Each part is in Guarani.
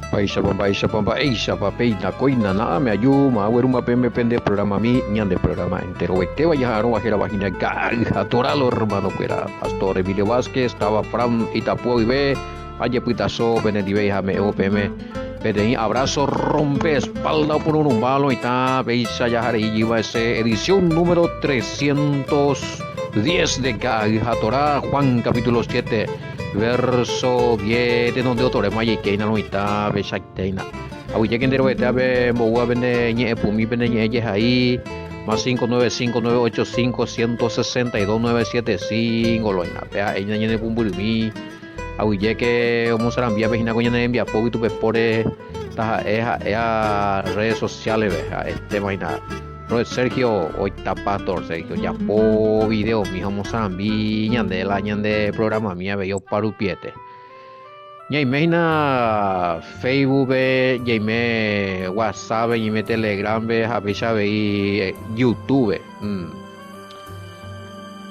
Mba'éichapa, mba'éichapa, mba'éichapa péina kóina na'ãme aju aguerúma peẽme pende programami, ñande programa enterovetéva jaha'arõva hérava hína Ka'ay ha Toralo hermano-kuéra. Pastor Emilio Vázquez, táva Fran Itapúa guive, ajepytaso penendive ha ame'ẽvo peẽme peteĩ abrazo rompe espalda opururũmba loĩtã péicha jaharei jýva ese edición número 310 de Ka'ay ha Torá, Juan capítulo 7. Verso 10 tenonde otoréma jaikéina loĩta peichaitéina. Aguyjéke nde ro'ete ape mboúva pene ñe'ẽpumi pene ñe'ẽ jehai, más 595 985 162 975 loĩna. Pe ha'éina ñane pumbyrymi. Aguyjéke omosarambíape hína ko ñane rembiapógui tupepóre taha'e ha'éa redes sociales-pe ha'etéma hína. Sergio oita pastor Sergio ojapo videomi ha omosarambi ñande la ñande programami avei opa rupiete. Ñaime hína Facebook-pe, ñaime WhatsApp-pe, ñaime Telegram-pe ha péicha avei YouTube-pe. Mm.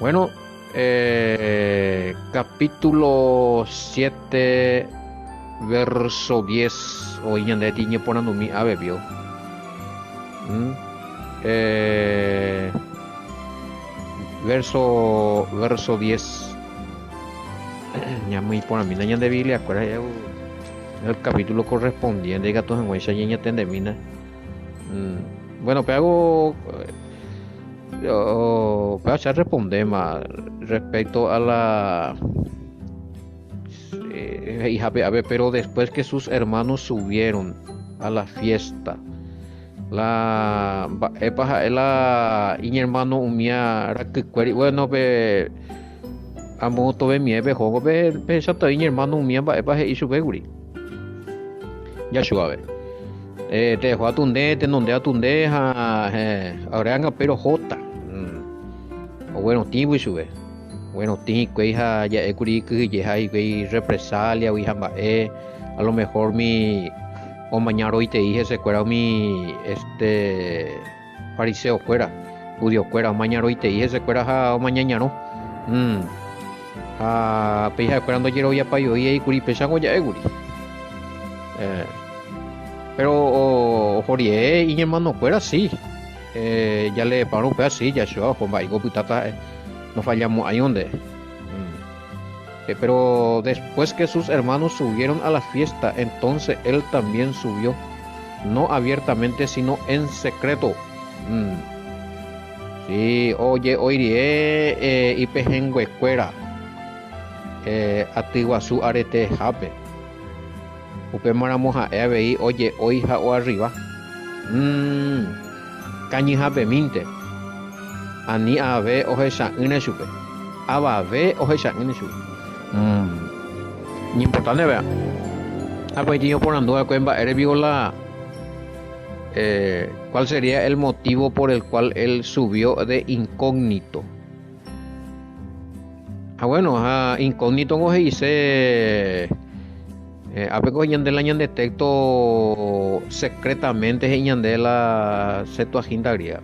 Bueno, eh, capítulo 7 verso 10 oĩ ñande tiñeporandumi ave pio. Mm. Eh, verso, verso 10. Ñamoĩporãmína ñande Biblia kuéra el capítulo correspondiente ikatu hag̃uáicha ñañatendemína. Mm. Bueno, pe hago pe che respondéma respecto a la eh, he'ihápe ave, pero después que sus hermanos subieron a la fiesta La mba'épa ha'e la iñermano umía rakykuéri, bueno pe amo tovemie pehóvo pe pehecháta iñermano umía mba'épa he'i chupe kuri. Jachuave. Eh, te dejó atunde, tenonde atunde ha eh, ahora anga pero jota. Mm. Oguerotĩgui chupe. Oguerotĩ hikuái ha ja'e kuri kyhyjeha hikuái represalia gui ha mba'e, a lo mejor mi Omañaroitei hesekuéra umi este fariseokuéra, judiokuéra, omañaroitei hesekuéra ha omañañarõ. Mm. Ha péi ha'ekuéra ndojeroviapái voi he'i kuri péichango ja'e kuri. Eh, pero oho rire iñermanokuéra sí. Eh, jaleepárõ upéva sí, jahecha oho mba'éiko opytáta ha'e nofallamo'ãi onde. Mm. Eh, pero después que sus hermanos subieron a la fiesta, entonces él también subió, no abiertamente, sino en secreto. Mm. Sí, oye, oirie eh, ipehẽnguekuéra eh, aty guasu aretehápe. Upémaramo ha'e avei oje'ói ha oarriva. Mm, kañyhapemínte. Ani ave ohecha'ỹre chupe. Avave ohecha'ỹre chupe. Mm. Iñimportánte péva. Ha peteĩ oporandu va'ekue mba'ére piko la eh, cuál sería el motivo por el cual él subió de incógnito. Ha bueno, ha incógnito ngo he'ise eh, ápe ko ñande la ñande texto secretamente he'i ñande la Septuaginta griega.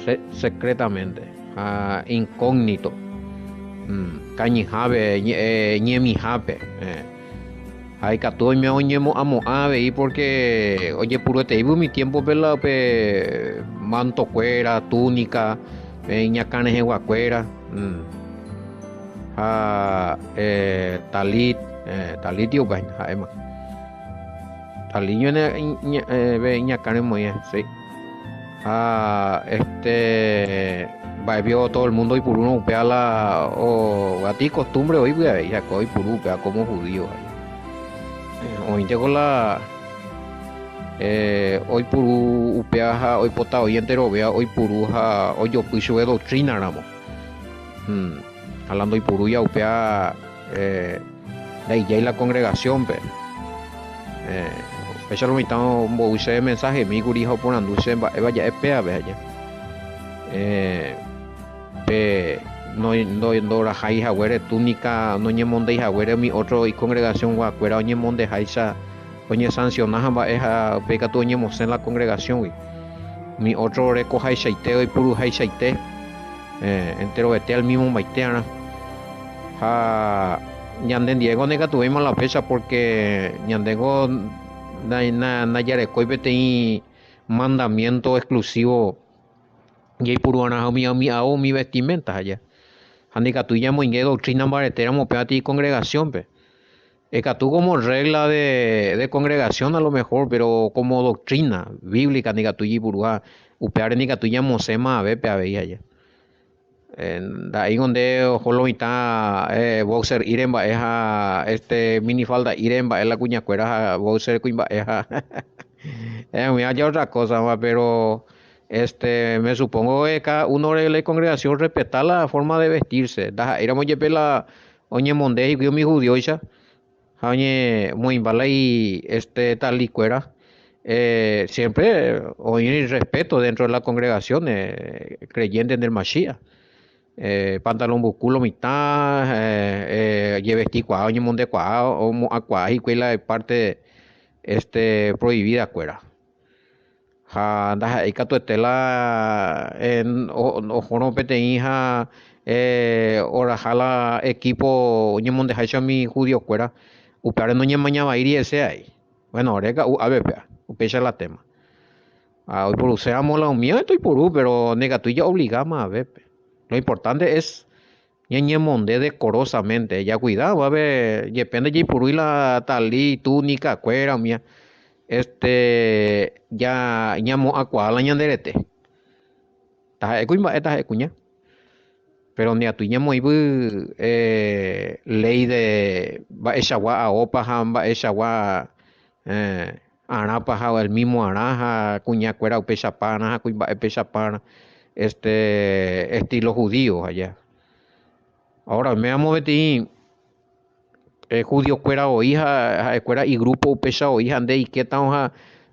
Se, secretamente ha incógnito. Mm, kañyhápe, eh, ñemihápe. Eh. Ha ikatu oime oñemo'ãmo'ã avei pórke ojepurueteígui umi tiémpope la pe mantokuéra, túnika, pe iñakã reheguakuéra, ha talit, talit upe ha'éma. Talit ñane pe iñakã remoĩva, sí. Ha este mba'épi todo el mundo oipurúrõ upéva la oguati costumbre oĩgui avei ha'ekuéra oipuru upéva como judío. Oĩnteko la oipuru upéva ha oipota oĩ enterovéva oipuru ha ojopy chupe doctrina ramo. Ha la ndoipurúiva upéva Ndaijái la congregación-pe. Upéicha lo mitã ombou chéve mensajemi kuri ha oporandu che mba'éva ja'e pévape aja. Pe ndorahái haguére túnica noñemondéi haguére umi ótro icongregación-guakuéra oñemondeháicha oñesanciona ha mba'e ha upéi katu oñemosẽ la congregación-gui. Umi ótro orekohaichaite oipuruhaichaite enterovete al mismo mbaite arã. Ha. Ñande ndivéngo ndaikatuvéima la fecha porque ñandéngo ndajarekói peteĩ mandamiento exclusivo jaipuru'arã umi umi ao umi vestimenta aja. Ha ndaikatúi ñamoinge doctrina mbaretéramo upéva tei congregación-pe. Ikatu como regla de, de congregación a lo mejor, pero como doctrina bíblica ndaikatúi jaipuruha, upévare ndaikatúi ñamosẽ mavépe avei aja. Nda'éingo nde oho lo mitã boxer ire mba'e ha este minifalda ire mba'e la kuñakuéra ha boxer kuimba'e ha umíva ya otra cosa va, pero este me supongo que cada uno de la congregación respeta la forma de vestirse. Ndaha'éiramo jepe la oñemonde hikuái umi judíoicha ha oñemoĩmba la este talikuéra. Siempre oĩ respeto dentro de la congregación creyente del Mashiach. Pantalón mbuku lo mitã, jevestikuaa, oñemondekuaa, omo'ãkuaa hikuái la parte este prohibida kuéra. Ha ndaha'éi katuete la ohórõ peteĩ ha oraha la equipo oñemondeháicha umi judiokuéra, upévare noñemañavaíri hese ai. Bueno, ore ka'u ápepe upéicha la tema. Ha oiporuséramo la umíva toiporu, pero ndaikatúi jaobliga mavépe. Lo importante es ñañemonde decorosamente, jacuida guave jepe ndajaipurúi la tali, túnica kuéra umíva, este ya ñamo'ãkuaa la ñande rete. Taha'e kuimba'e taha'e kuña. Pero ndaikatúi ñamoĩvy ley de mba'eichagua aópa ha mba'eichagua arãpa ha el mismo arã ha kuñakuéra upeichapa arã ha kuimba'e upeichapa arã este estilo judío allá. Ahora oiméramo peteĩ judiokuéra voi ha ha'ekuéra igrupo upéicha voi ha nde eikétavo ha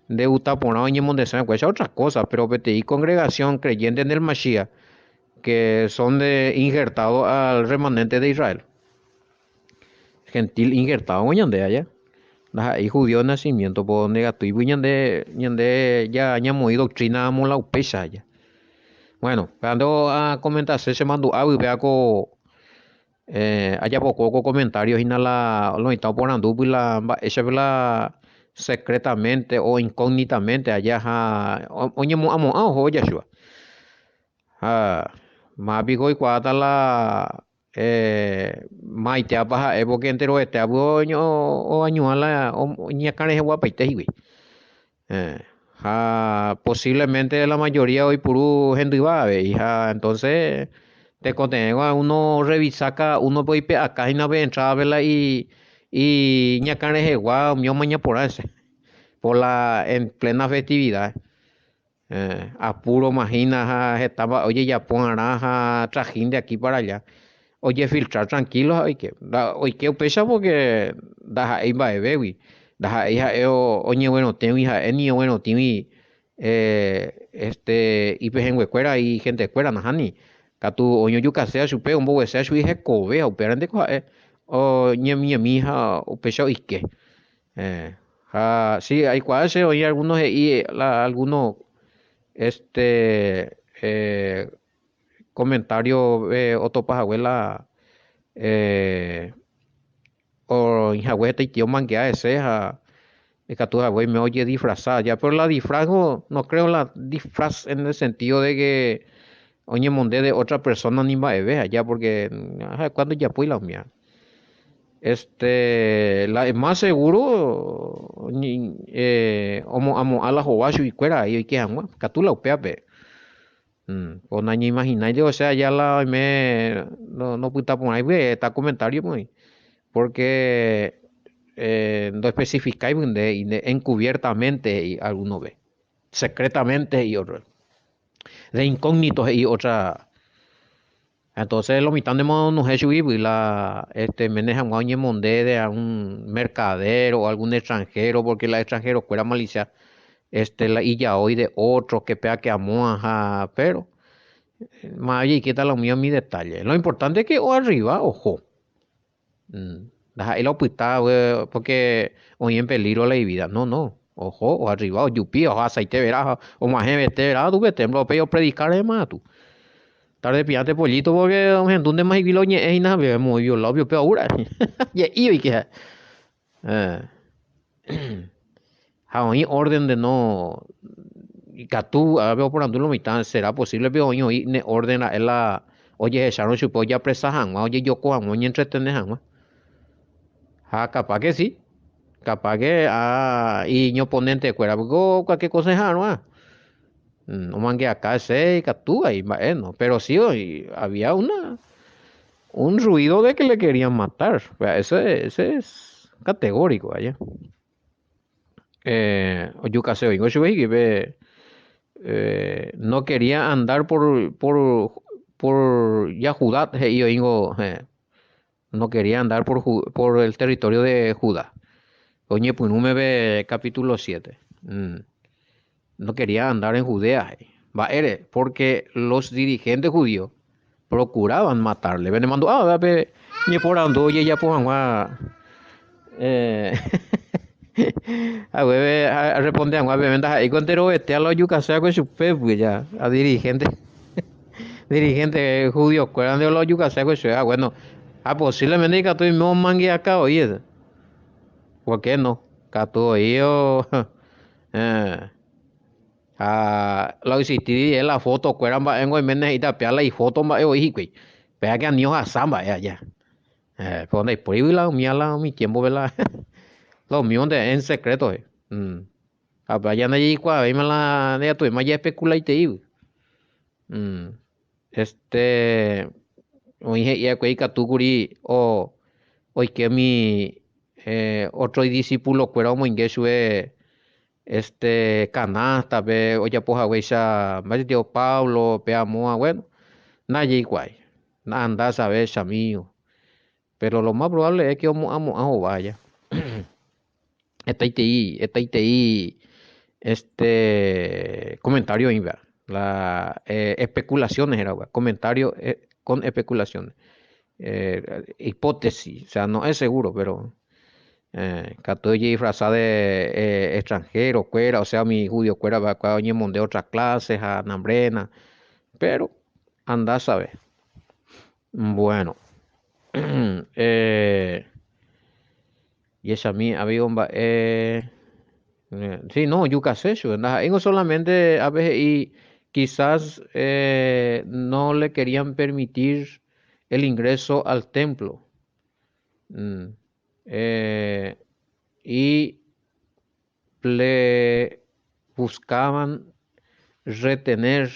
ndegusta porã oñemondesẽ va'ekue otra cosa, pero peteĩ congregación creyente en el Mashiach que son de injertado al remanente de Israel. Gentil injertado ñande allá. Ndaha'éi judío de nacimiento, po ndaikatúi ñande ñande ya ñamoĩ doctrina amo la upéicha allá. Bueno, péa a comentase chemandu'águi péa ko ajapoko ko comentario hína la lo mitã oporandúpy la mba'éichapa la secretamente o incógnitamente allá ha oñemo'ãmo'ã oho Yahshua. Ha mávapiko oikuaáta la maitéapa ha'e porque enterovetéapy oañuã la iñakãreheguapaite hikuái. Ha posiblemente la mayoría oipuru hendyva avei ha entonces tekotevẽ uno revisa cada uno oipe'aka hína pe entrada la iñakãrehegua umi omaña porã hese por la en plena festividad. Apuro hína ha heta mba'e ojejapo arã ha trajín de aquí para allá. Ojefiltrar tranquilo ha oike. Oike upéicha porque ndaha'éi mba'evégui. Ndaha'éi ha'e oñeguerotĩgui ha'e ni oguerotĩgui este ipehẽnguekuéra igentekuéra nahániri. Katu oñojukaséva chupe ombogueséva chugui hekove ha upévarenteko ha'e oñemiñemi ha upéicha oike. Ha si aikuaa che oĩ alguno he'i la alguno este comentario otopa hague la oĩhague hetaite omangea hese ha ikatu hague oime ojedisfraza ya, pero la disfraz no creo la disfraz en el sentido de que oñemonde de otra persona ni mba'eve allá porque ha'ekuéra ndojapói la umíva. Este la más seguro omo'ãmo'ã la hova chuguikuéra ahí oike hag̃ua, katu la upévape. O nañeimaginái o sea ya la oime nopytaporãi heta comentario oĩ porque ndoespecificái nde encubiertamente he'i alguno ve, secretamente he'i otro, de incógnito he'i otra. Entonces lo mitã ndemonohẽ chugui la este oiméne hag̃ua oñemonde de algún mercader o algún extranjero porque la extranjero kuéra malicia este la ijaói de otro que péa que amóa ha pero ma jaikéta la umi detalle. Lo importante es que oarriba oho. Ndaha'éi la opyta porque oĩ en peligro la ivida. No, no. Oho, oarriba, ojupi, ohasaite vera, og̃uahẽvete vera upe templo upéi opredicar rema tu. Tarde piãte pollito porque ohendúntema hikuái la oñe'ẽ hína ha muy violado upéva oúra. Je'i oike ha'e. Eh. Ha oĩ orden de no ikatu ápe oporandu lo mitã será posible pe oĩ oĩ ne orden ra'e la ojehechárõ chupe ojapresa hag̃ua ojejoko hag̃ua oñentretene hag̃ua. Ha capaz que sí, capaz que ah, iñoponentekuéra piko cualquier cosa eha'arõa. Omangeaka hese ikatu vai mba'e no, pero sí había una un ruido de que le querían matar, ese, ese es categórico vaya. Eh, ojukase oingo chupe hikuái eh, no quería andar por, por, por ya Judá he'i oingo eh, no quería andar por, por el territorio de Judá. Oñepyrũ meve capítulo 7. Mm. No quería andar en Judea. Mba'ére? Porque los dirigentes judíos procuraban matarle. Pene mandu'a pe ñeporandu ojejapo hag̃ua eh, haguépe arresponde hag̃ua peẽme ndaha'éiko enterovete la ojukase va'ekue chupe pues ya a dirigente dirigente judiokuéra nde la ojukase va'ekue chupe. Ah, bueno, ha posiblemente ikatu oime omangeaka voi ese. ¿Por qué no? Katu voi o eh, ha la oexistí rire la foto kuéra mba'éngo oiméne he'íta péa la ifoto mba'e voi hikuái. Péa que ani ohasa mba'e aja. Eh, pero ndaipórigui la umía la umi tiempo-pe la lo mío-nte en secreto. Mm. Ha péa ja ndajaikuaavéima la ndaikatuvéima jaespeculaiteígui. Mm. Este, oĩ he'i va'ekue ikatu kuri o oike umi eh, otro idiscipulokuéra omoinge chupe este canasta-pe ojapo haguéicha mba'éicha Pablo pe amóva, bueno, ndajaikuaái, anda a saber chamigo. Pero lo más probable es que omo'ãmo'ã hova aja. Hetaitei, hetaitei este comentario oĩva, la eh, especulaciones hérava, comentario eh, con especulaciones. Eh, hipótesis, o sea, no es seguro, pero eh, katu ojedisfraza de eh, extranjero kuéra, o sea, umi judío kuéra va'ekue oñemonde otra clase ha nambrena, pero anda a saber. Bueno, eh, jechami avei omba'e, sí, no, ojukase chupe, ndaha'éingo solamente ápe he'i quizás eh, no le querían permitir el ingreso al templo. Mm, eh, y le buscaban retener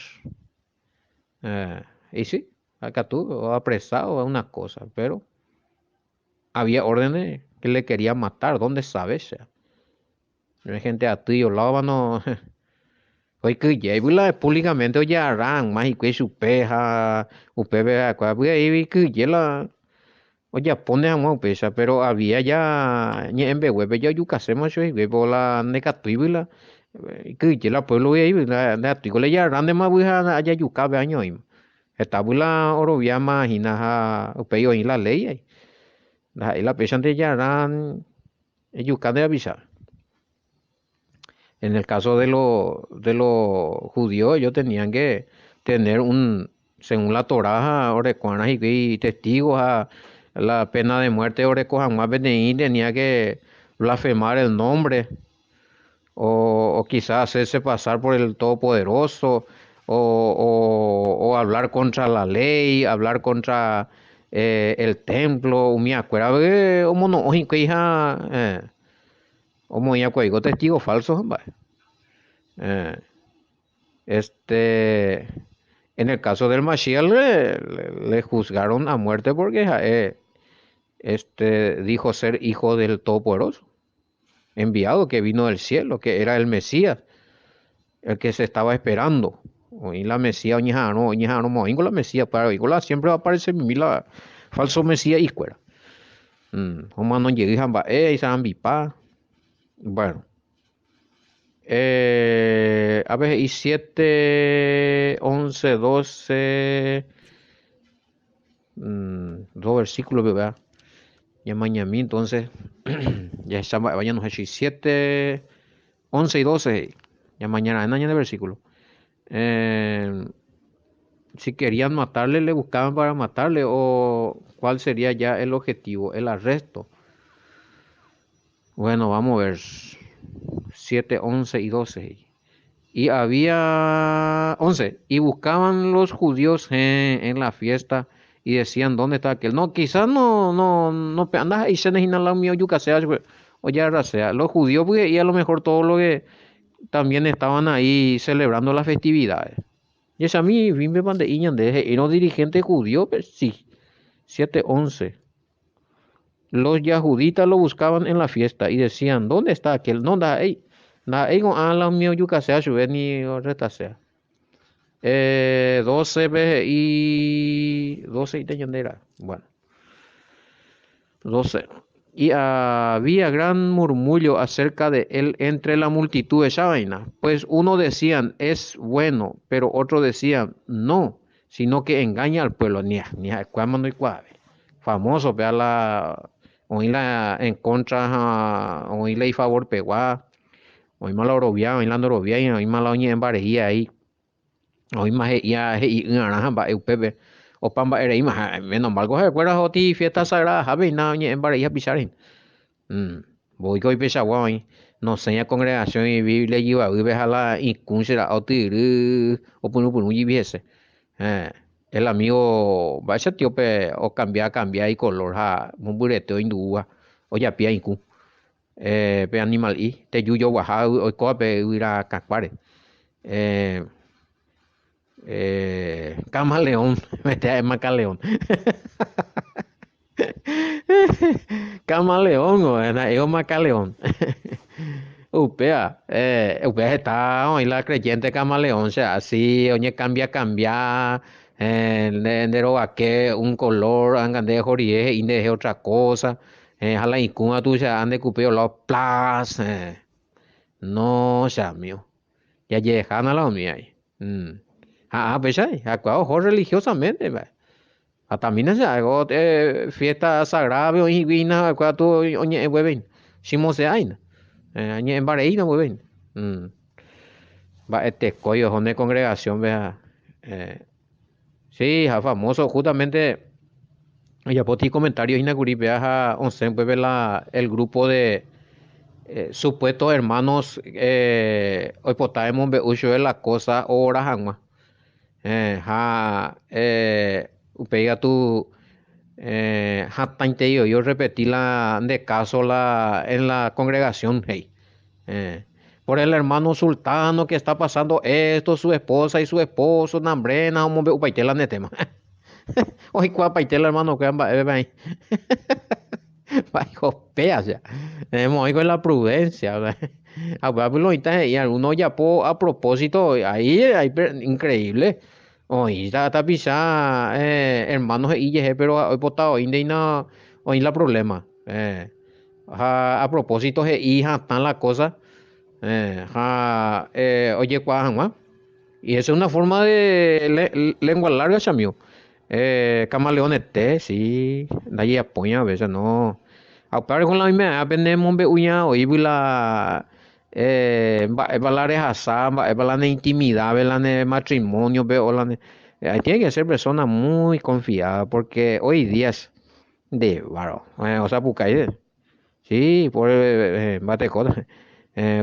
Eh, y sí, katu oapresado una cosa, pero había órdenes que le quería matar, ¿dónde sabes? Hay gente aty oláva no oikyjéigui la públicamente ojearã hag̃ua hikuái chupe ha upépe ha'ekuéra pya'e ikyje la ojapóne hag̃ua upéicha, pero había ja ñe'ẽmbeguépe ja ojukaséma chupe hikuái po la ndaikatúigui la ikyje la pueblo-gui aígui ndaikatúiko la ijarãntema ha ajajuka pe año oĩma. Hetágui la oroviáma hína ha upéi oĩ la léi ai. Ndaha'éi la péichante ijarã ejuka nde rapicha. En el caso de lo, de los judíos, ellos tenían que tener un, según la Torá, oreko'arã hikuái testigo ha la pena de muerte oreko hag̃ua peteĩ tenía que blasfemar el nombre o, o quizás hacerse pasar por el Todopoderoso o, o, o hablar contra la ley, hablar contra eh, el templo, umi akuéra omono'õ hikuái ha eh, Omoĩ akuaiko testigo falso ha mba'e. Eh, este, en el caso del Mashiach le, le, le juzgaron a muerte porque ha'e este, dijo ser hijo del Todopoderoso, enviado que vino del cielo, que era el Mesías, el que se estaba esperando. Oĩ la Mesías oñeha'arõ, oñeha'arõ mo'ãingo la Mesías, para oĩko la siempre va a aparecer mimi la falso Mesías ikuéra. Mm, omano jey ha mba'e, isarambipa. Bueno. Eh, a ver, he'i 7, 11, 12, mm, dos versículos, ¿verdad? Ñamañami, entonces, jahecha mba'éva ñanohẽ 7, 11 y 12 he'i. Ñamañara'ẽna ñande versículo. Eh, Si querían matarle, le buscaban para matarle, o cuál sería ya el objetivo, el arresto. Bueno, vamos a ver. 7, 11 y 12. Y había 11. Y buscaban los judíos en la fiesta y decían, ¿dónde está aquel? No, quizás no, no, no, andas ahí, se la mío, yuca sea, o ya sea. Los judíos, porque, y a lo mejor todo lo que también estaban ahí celebrando las festividades. Y esa a mí, vimbe pande iñande, era un dirigente judío, pues sí. 7, 11. Los yahuditas lo buscaban en la fiesta y decían, ¿dónde está aquel? No, da ahí. Da ahí con ala mío yuca sea, ni reta sea. 12 y 12 y teñandera. Bueno. 12. Y había gran murmullo acerca de él entre la multitud de esa vaina. Pues uno decían, es bueno, pero otro decían, no, sino que engaña al pueblo. Ni ni no Famoso, vea la, oíla en contra, oíla y favor peguá, oí la orovia, oí la norovia, oí la oñe en ahí. Oĩ he'ía he'i'ỹarã mba'e upépe opa mba'e reíma ha menos mal ko ha'ekuéra oti fiesta sagrada hápe hína oñe'ẽ mbarei hapicháre hína. Mboýiko oipechagua oĩ nosẽi a congregación ibiblia ijyvavýpe ha la ikũ che ra'a otyryry opyrũpyrũ jivi hese. El amigo mba'éicha tio pe okambia kambia icolor ha mombyrete oindu'úva ojapia ikũ pe animal'i teju joguaha oikóva pe yvyra kakuáre. Camaleón, mete ha'e macaleón. Camaleón, ha'e macaleón. Upéva, upéva heta oĩ la creyente camaleón, che así oñekambia kambia, nde rovake un color, anga nde oho rire he'i nderehe otra cosa. Ha la ikũva tuicha nde kupe olao plas. No, che amigo. Jajehejána la umi ahí. Ha péicha ha'ekuéra oho religiosamente mba'e. Ha también che ha'e fiesta sagrada oĩ hikuái hína ha'ekuéra tu oñe'ẽ gueveína. Chimose'áina. Oñe'ẽ mbareína gueveína. Mba'etekói oho ne congregación-pe ha sí, ha famoso justamente ojapóti comentario hína kuri péva ha osẽ upépe la el grupo de supuestos hermanos oipota emombe'u chupe la cosa ora hag̃ua. Ha upéi katu hatãitei voi orrepeti la nde caso la en la congregación he'i. Por el hermano sultano que está pasando esto, su esposa y su esposo, nambrena, omombe'upaite la nde tema. Oikuaapaite la hermano-kuéra mba'épepa oĩ. Mba'e che. Oĩ con la prudencia. Ha upéva lo oĩta he'i alguno ojapo a propósito, ahí, ahí increíble. Oĩta tapicha hermano he'i jehe pero oipota oĩnteina oĩ la problema. Ha a propósito he'i hatã la cosa ha ojekuaa hag̃ua. Y esa es una forma de lengua larga, chamigo. Camaleonete, sí, ndajejapói a veces, no. Ha upévare con la oime'ã penemombe'uña oĩgui la mba'épa la rehasa, mba'épa la ne intimidad-pe, la ne matrimonio-pe o la ne... Tiene que ser persona muy confiada porque hoy día nde varo, osapukái. Sí, por mba'etekóta.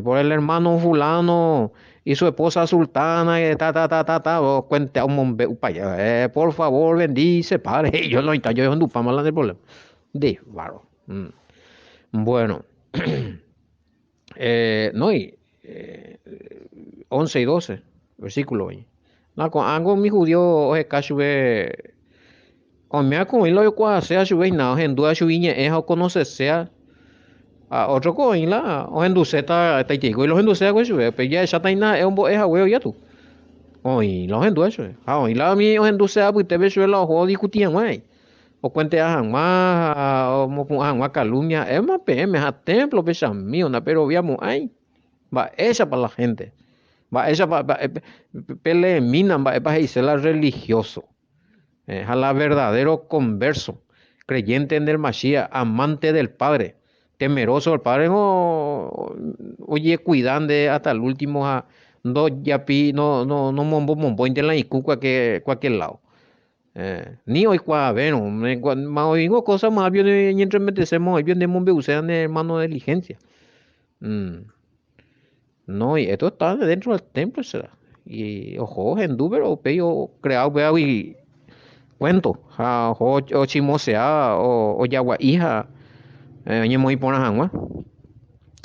Por el hermano fulano y su esposa sultana, ta, ta, ta, ta, ta, cuenta omombe'upa. Por favor, bendice, padre. Yo no yo ondupáma la del problema. Nde varo. Bueno. No, y 11 y 12, versículo. Na ko'ãngo umi judío oheka chupe oiméva ko oĩ la oikuaaséva chupe hína ohendúva chugui ñe'ẽ ha okonoseséva. Ha ótro ko oĩ la ohenduséta hetaiteiko la ohenduséva kue chupe, upéi jahecháta hína ha'e ombo'e hague oĩ katu. Oĩ la ohendúva chupe. Ha oĩ la umi ohenduséva apytépe chupe la oho odiskuti hag̃ua he'i. Okuentea hag̃ua ha omopu'ã hag̃ua calumnia ha'éma peẽme ha témplope chamígo ndaperoviamo'ãi. Mba'éichapa la hénte. Mba'éichapa peleemína mba'épa he'ise la religioso. Ha la verdadero converso, creyente en el Mashiach, amante del Padre, temeroso del Padre, ojekuida nde hasta el último ha Ndojapi, no, no, nomombomombóinte la ikũ cualquier, cualquier lado. Eh, ni oikuaavérõ, ma oĩngo cosa ma vione ñentremetese ma oĩ vione mombe'use ane hermano de diligencia. Mm. No, y esto está dentro del templo será. Y oho ohendu pero upéi ocrea upévagui cuento ha oho ochimosea ojagua'i ha eh, oñemoĩ porã hag̃ua.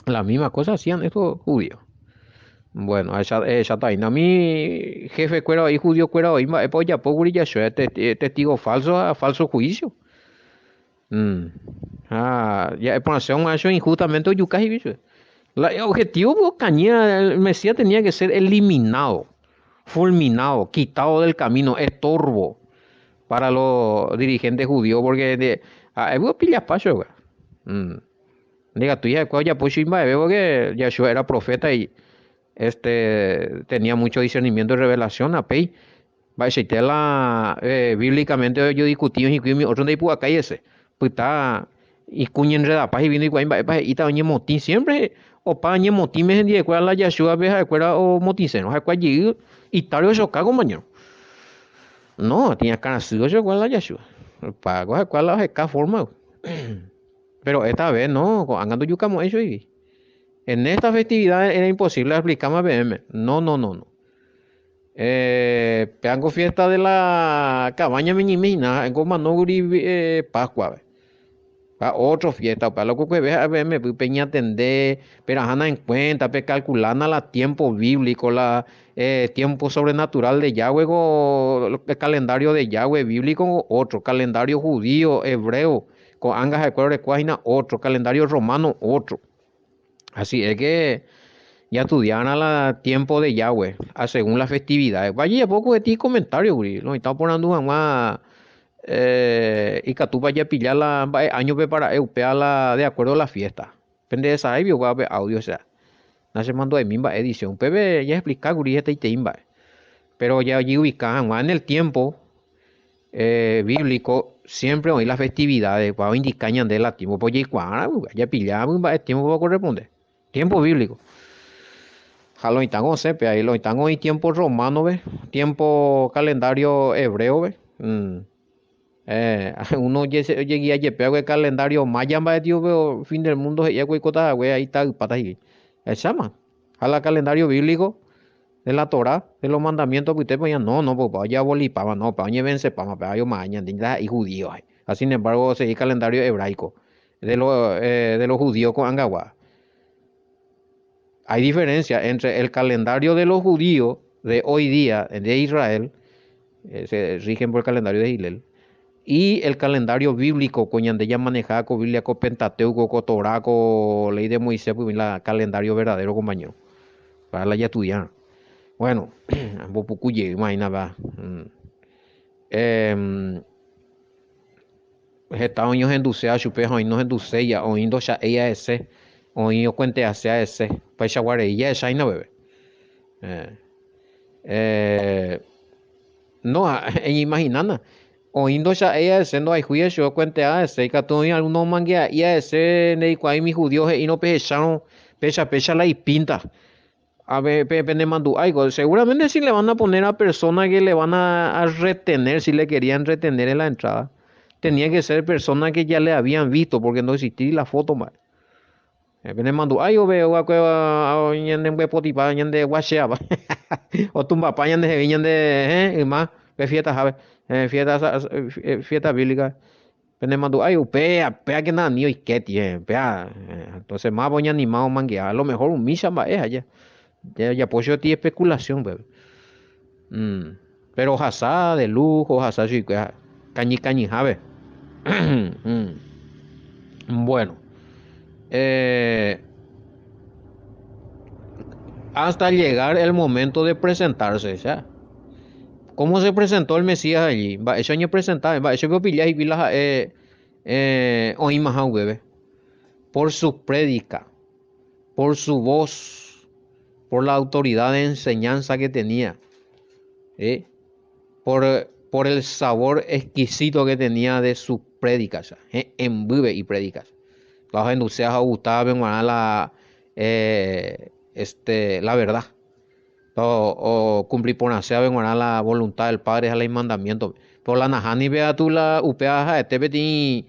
La misma cosa hacían estos judíos. Bueno, ahecháta umi jefe kuéra oĩ judío kuéra oĩ mba'épa ojapo kuri Yahshua testigo falso ha falso juicio. Mm. Ha ja'e porãse og̃uahẽ injustamente ojuka hína chupe. La objetivo okañýva el Mesías tenía que ser eliminado, fulminado, quitado del camino, estorbo para los dirigentes judíos porque ha'égui opillapa chupe. Mm. Ndikatúi ha'ekuéra ojapo chui mba'eve porque Yahshua era profeta y este tenía mucho discernimiento y revelación apéi mba'eichaite la eh, bíblicamente ojodiscuti hikuái umi otro ndaipu'akái hese pyta ikũ ñenredapa he'i ndoikuaái mba'épa he'íta oñemotĩ siempre opa oñemotĩme hendivekuéra la Yahshua-pe ha'ekuéra omotĩsérõ ha'ekuéra jey itáre ochoka compañero no tĩakãrasy ochoka la Yahshua opa ha'ekuéra la oheka forma Pero esta vez no, ko'ág̃a ndojukamo'ãi chuigui. En esta festividad era imposible explicarme peẽme. No, no, no, no. Eh, péango fiesta de la cabaña me ñeime hína, ha'éngo omanókuri eh, Pascua-pe. Ha otro fiesta, upéva lo kuekueve ha'e peẽme py peñatende, perahána en cuenta, pecalculána la tiempo bíblico, la eh, tiempo sobrenatural de Yahweh ko, el calendario de Yahweh bíblico otro, calendario judío, hebreo, Ko'ág̃a ha'ekuéra orekóva hína ótro, calendario romano ótro. Así es que jastudiárã la tiempo de Yahweh, a según las festividades. Vajejapo ko heti comentario kuri, lo mitã oporandu hag̃ua eh, ikatúpa japilla la mba'e áñopepa ra'e upéva la de acuerdo la fiesta. Pende resarái upéva pe audio, osea, nachemandu'aimi mba'e edición. Upépe jaexplika kuri hetaitei mba'e. Pero jajeubika hag̃ua en el tiempo bíblico siempre oĩ la festividades pa oindika ñande la tiempo pa ojeikuaárã vy'a japilla mba'e tiempo pa ocorresponde tiempo bíblico ha lo mitãngo osẽ pe ahí lo mitãngo oĩ tiempo romano pe tiempo calendario hebreo pe uno ojeguia jepe va'ekue calendario maya mba'e tio pe fin del mundo he'i va'ekue oikóta hague ahí taypáta hikuái jahecháma ha la calendario bíblico De la Torá, de los mandamientos apytépe oĩva, no, no, upéva ojeabolipáma, no, upéva oñevencepáma, upéva oima'ã ñande ndaha'éi judío he'i. Ha sin embargo osegi calendario hebraico de los, eh, de los judíos ko'ag̃agua. Hay diferencia entre el calendario de los judíos de hoy día de Israel, eh, se rigen por el calendario de Hillel, y el calendario bíblico ko ñande jamaneja ko Biblia ko Pentateuco ko Torá ko ley de Moisés pues la calendario verdadero compañero. Para la jastudiárõ. Bueno, ambopuku jeýma hína va. Eh, heta oĩ ohenduséva chupe ha oĩ nohenduséiva, oĩ ndocha'éiva hese, oĩ okuenteaséva hese, upeichagua rei jahecha hína upépe. Eh, eh, no, eñeimahinána, oĩ ndocha'éiva hese, ndohayhúiva chupe okuenteáva hese, ikatu oĩ algúno omangea'íva hese, ndeikuaái umi judío he'írõ pehechárõ péicha péicha la ipínta. A ver, pe, penemandu'áiko, seguramente si le van a poner a persona que le van a, a retener, si le querían retener en la entrada, tenía que ser persona que ya le habían visto, porque no existía la foto mba'e. Eh, penemandu'áiko pe ogakuéva ñande mbyepotipa, ñande guacheapa, otumbapa ñandehegui ñande, eh, yma, pe fiesta jave, eh, fiesta, eh, fiesta bíblica. Penemandu'ái upéa, péakena ani oikéti, eh, péa, eh, entonces máva oñanima omangea, a lo mejor umícha mba'e ha ja, jajapo choti especulación upépe. Mm, pero ohasa de lujo, ohasa chuikuéra kañy kañyhápe. Mm. Bueno, eh, hasta llegar el momento de presentarse, ya. Cómo se presentó el Mesías allí? Mba'éicha oñepresenta? Mba'éicha opilla hikuái la ha'e eh, oĩmaha upépe? Por su prédica, por su voz, por la autoridad de enseñanza que tenía, ¿eh? por, por el sabor exquisito que tenía de su prédica, ¿eh? Hembyve y prédicas. La ohenduse ha ogustávape g̃uarã la, eh, este, la verdad. O-o-cumpli porãse ave g̃uarã la voluntad del Padre ha la imandamiento. Pero la nahániri katu la upéva ha'ete peteĩ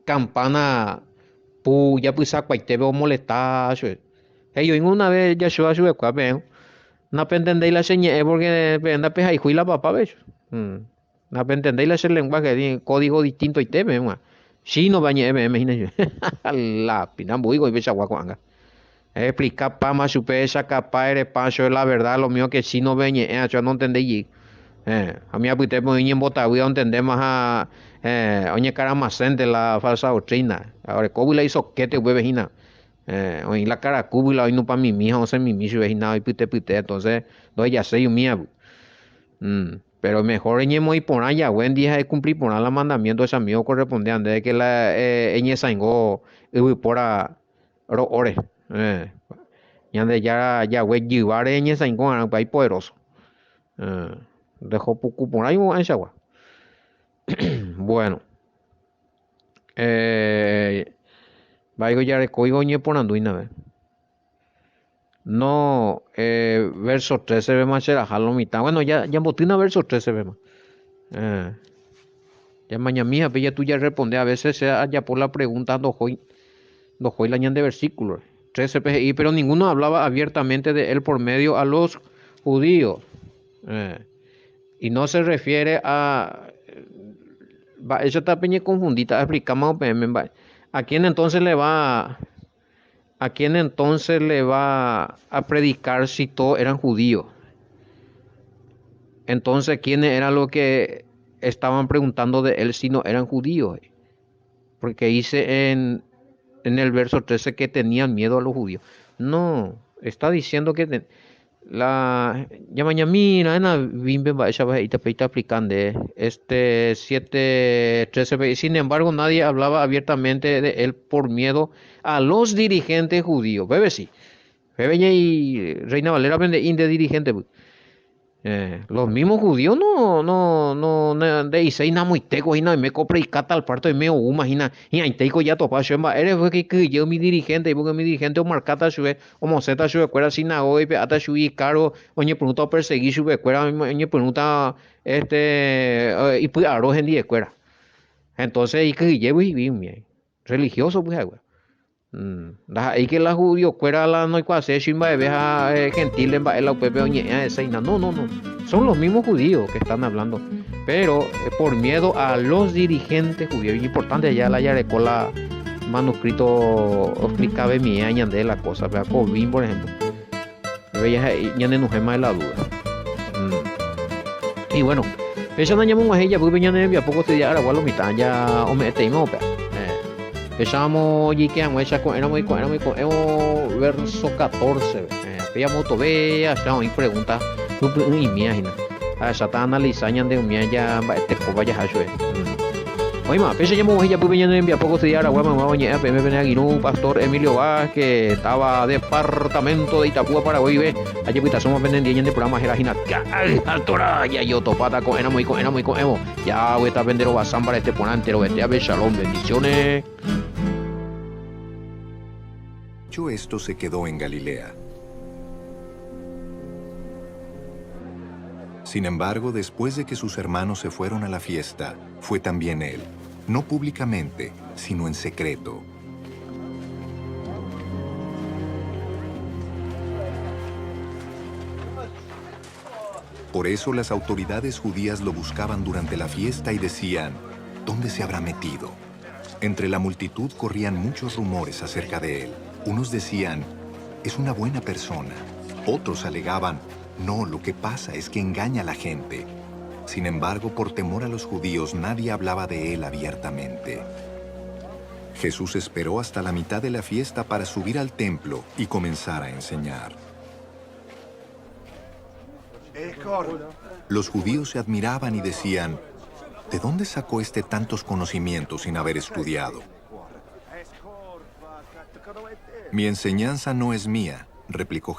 campana pu japysakuaitépe omolesta chupe. He'i oĩngo una vez jachua chupekuéra peẽ napentendéi la che ñe'ẽ porque peẽ ndapehayhúi la papápe. Napentendéi la che lenguaje, código distintoite peẽ g̃uarã. Chino-pe añe'ẽ peẽme hína chupe. La pinambu'i ko ipeichagua ko'ág̃a. Explica páma chupe echakapa erepa chupe la verdad lo mismo que chino-pe ñe'ẽ achuva nontendéi jey. Ha umi apytépe oĩ ñembotavy ontendéma ha oñekaramasẽnte la falsa doctrina. Orekógui la isokéte upépe hína. Oĩ la karakúgui la oinupãmimi ha osẽmimi chupe hína oipytepyte entonces ndohejaséi umívagui. Pero mejor eñemoĩ porã Yahweh ndive ha ekumpli porã la mandamiento che amigo corresponde ndéve que la eñesãingo yvypóra ro'óre. Ñandejára Yahweh jyváre eñesãingo va'erã upéva ipoderoso. Ndeho puku porã imo'ãichagua. Bueno. Mba'éiko jarekóiva oñeporandúinave. No, verso 13 pema che raha lo mitã. Bueno, ya yambotýna verso 13 pema. Ya mañamíape ya tú ya responde. A veces se ajapo la pregunta ndohói, ndohói la ñande versículo. 13 pe he'i, pero ninguno hablaba abiertamente de él por medio a los judíos. Y no se refiere a... Mba'éichata peñeconfundíta, explicáma peẽme mba'e. ¿A quién entonces le va... ¿A quién entonces le va a predicar si todos eran judíos? Entonces, ¿quiénes eran los que estaban preguntando de él si no eran judíos? Porque dice en, en el verso 13 que tenían miedo a los judíos. No, está diciendo que la mira en bimbe este 7 13 sin embargo nadie hablaba abiertamente de él por miedo a los dirigentes judíos. Bebe sí. Bebe y Reina Valera vende inde dirigente. Los mismos judíos no, no, no, nde'iséi namoitéko hína oime ko predicáta al parto oime oúma hína hi'ãitéiko jatopa chupe mba'ére fue que ikyhyje umi dirigente porque umi dirigente omarkáta chupe omosẽta chupekuéra sinagoga oipe'áta chugui icargo oñepyrũta opersegui chupekuéra oñepyrũta este ipy'aro hendivekuéra entonces ikyhyjégui hikuái umi religioso pyhague. Ndaha'éi que la judío-kuéra la noikuaaséi chui mba'eve ha gentiles mba'e la upépe oñe'ẽ hese-hína. No, no, no. Son los mismos judíos que están hablando. Pero por miedo a los dirigentes judíos. Importante ya la jareko la manuscrito oexplicavemi'ẽ ñande la cosa. Péva Covin, por ejemplo. Péva he'i ñanenuhẽma de la duda. Y bueno, péicha nañamog̃uahẽi javýpe ñane rembiapo cotidiano aragua lo mitã ja ome'ẽteíma upéva. Péicharamo ojeike hag̃uáicha ko'ẽramo iko'ẽramo iko'ẽvo verso 14-pe. Péichamo tove ahecha oĩ pregunta pypy'ỹ'imíva hína. Ahecháta analiza ñande umíva ja mba'etekópa jaha chupe. Oĩma, péicha ñamog̃uahẽ japýpe ñane rembiapo ko ciudad Aragua maymáva oñe'ẽ peẽme pene angirũ Pastor Emilio Vázquez, táva Departamento de Itapúa, Paraguay guive. Ajepytasóma penendie ñande programa héra hína Ka'ay Altora, jajotopáta ko'ẽramo iko'ẽramo iko'ẽvo. Yahweh ta pende rovasa mbarete porã enterovete ave. Shalom, bendiciones. Dicho esto se quedó en Galilea. Sin embargo, después de que sus hermanos se fueron a la fiesta, fue también él, no públicamente, sino en secreto. Por eso las autoridades judías lo buscaban durante la fiesta y decían, ¿dónde se habrá metido? Entre la multitud corrían muchos rumores acerca de él. Unos decían, es una buena persona. Otros alegaban, no, lo que pasa es que engaña a la gente. Sin embargo, por temor a los judíos, nadie hablaba de él abiertamente. Jesús esperó hasta la mitad de la fiesta para subir al templo y comenzar a enseñar. Los judíos se admiraban y decían, ¿de dónde sacó este tantos conocimientos sin haber estudiado? Mi enseñanza no es mía, replicó